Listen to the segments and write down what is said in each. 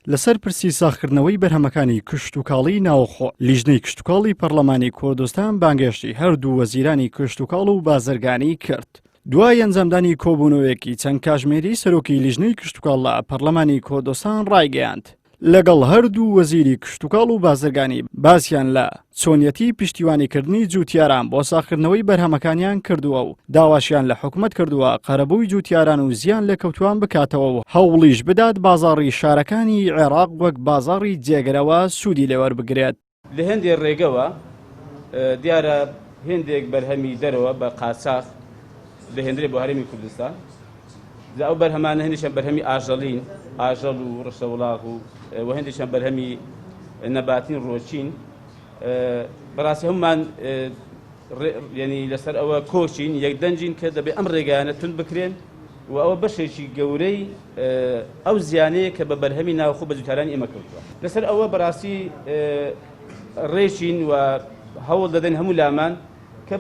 لەسەر پرسی ساغکردنەوەی بەرهەمەکانی کشتوکاڵی ناوخۆ، لیژنەی کشتوکاڵی پەرلەمانی کوردستان بانگێشتی هەردوو وەزیرانی کشتوکاڵ و بازرگانی کرد. دوای ئەنجامدانی کۆبوونەوەیەکی چەند کاژمێری سەرۆکی لیژنەی کشتوکاڵ لە پەرلەمانی کوردستان ڕایگەیاند، لەگەڵ هەردوو وەزیری کشتوکاڵ و بازرگانی باسیان لە چۆنیەتی پشتیوانیکردنی جوتیاران بۆ ساغکردنەوەی بەرهەمەکانیان کردووە و داواشیان لە حکومەت کردووە قەرەبووی جوتیاران و زیان لێکەوتوان بکاتەوە و هەوڵیش بدات بازاڕی شارەکانی عێراق وەک بازاڕی جێگرەوە سوودی لێوەربگرێت. لە هێندێ ڕێگەوە دیارە هێندێک بەرهەمی دەرەوە بە قاچاخ دەهێندرێ بۆ هەرێمی کوردستان جا ئەو بەرهەمانە هەندێکیان بەرهەمی ئاژەڵین ئاژەڵ و ڕشەوڵاغ و و هەندێکیان بەرهەمی نەباتین ڕۆچین بەڕاستی هەمومان یعنی لەسەر ئەوە کۆچین یەکدەنگین کە دەبێت ئەم ڕێگایانە تون بکرێن و ئەوە بەشێکی گەورەی ئەو زیانەیە کە بە بەرهەمی ناوخۆ بە جوتیارانی ئێمە کەوتووە. لەسەر ئەوە بەڕاستی ڕێکین و هەوڵ دەدەین هەموو لامان کە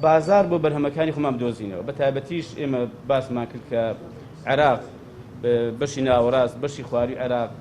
بازار بۆ بەرهەمەکانی خۆمان بدۆزینەوە بە تایبەتیش ئێمە باسمان کرد کە عێراق بەشی ناوەڕاست بەشی خواروی عێراق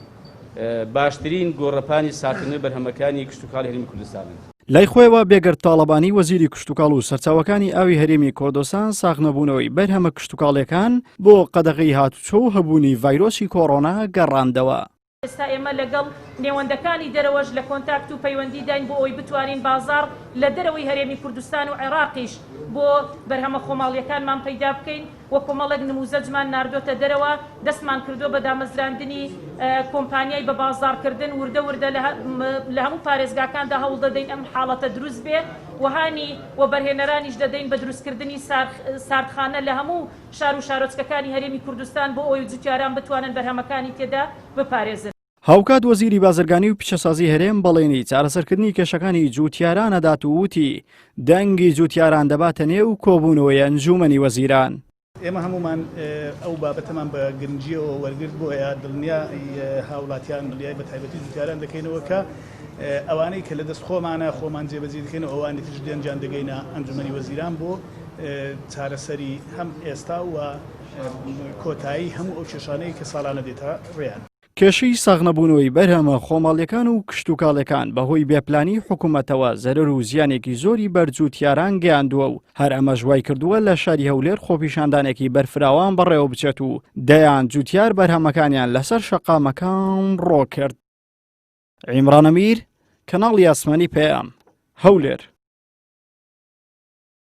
باشترین گۆڕەپانی ساکردنەوەی بەرهەمەکانی کشتوکاڵی هەرێمی کوردستانن. لای خۆیەوە بێگەرد تاڵەبانی وەزیری کشتوکاڵ و سەرچاوەکانی ئاوی هەرێمی کوردستان ساغنەبوونەوەی بەرهەمە کشتوکاڵیەکان بۆ قەدەغەی هاتوچۆ و هەبوونی ڤایرۆسی کۆڕۆنا گەڕاندەوە. ئێستا ئێمە لەگەڵ نێوەندەکانی دەرەوەش لە کۆنتاکت و پەیوەندیداین بۆ ئەوەی بتوانین بازاڕ لە دەرەوەی هەرێمی کوردستان و عێراقیش بۆ بەرهەمە خۆماڵییەکانمان پەیدا بکەین و کۆمەڵێک نموزەجمان ناردۆتە دەرەوە، دەستمان کردووە بە دامەزراندنی کۆمپانیای بە بازاڕکردن، وردە وردە لە هەموو پارێزگاکاندا هەوڵدەدەین ئەم حاڵەتە دروست بێ و هانی وەبەرهێنەرانیش دەدەین بە دروستکردنی ساردخانە لە هەموو شار و شارۆچکەکانی هەرێمی کوردستان بۆ ئەوەی جوتیاران بتوانن بەرهەمەکانی تێدا بپارێزن. هاوکات وەزیری بازرگانی و پیشەسازی هەرێم بەڵێنی چارەسەرکردنی کێشەکانی جوتیاران ئەدات و وتی، دەنگی جوتیاران دەباتە نێو کۆبوونەوەی ئەنجوومەنی وەزیران. ئێمە هەموومان ئەو بابەتەمان بە گرنگییەوە وەرگرت، بۆیە دڵنیای هاوڵاتیان، دڵنیای بە تایبەتی جوتیاران دەکەینەوە کە ئەوانەی کە لە دەست خۆمانە خۆمان جێبەجێ دەکەین و ئەوانی تریش دەنگیان دەگەینە ئەنجومەنی وەزیران بۆ چارەسەری هەم ئێستا و کۆتایی هەموو ئەو کێشانەی کە ساڵانە دێتە ڕێیان. کێشەی ساغنەبوونەوەی بەرهەمە خۆماڵیەکان و کشتوکاڵیەکان بەهۆی بێپلانی حکومەتەوە زەرەر و زیانێکی زۆری بەر جووتیاران گەیاندووە و هەر ئەمەش وایکردووە لە شاری هەولێر خۆپیشاندانێکی بەرفراوان بەڕێوەبچێت و دەیان جووتیار بەرهەمەکانیان لەسەر شەقامەکان ڕۆکرد. عیمران ئەمیر، کەناڵی ئاسمانی پەیام، هەولێر.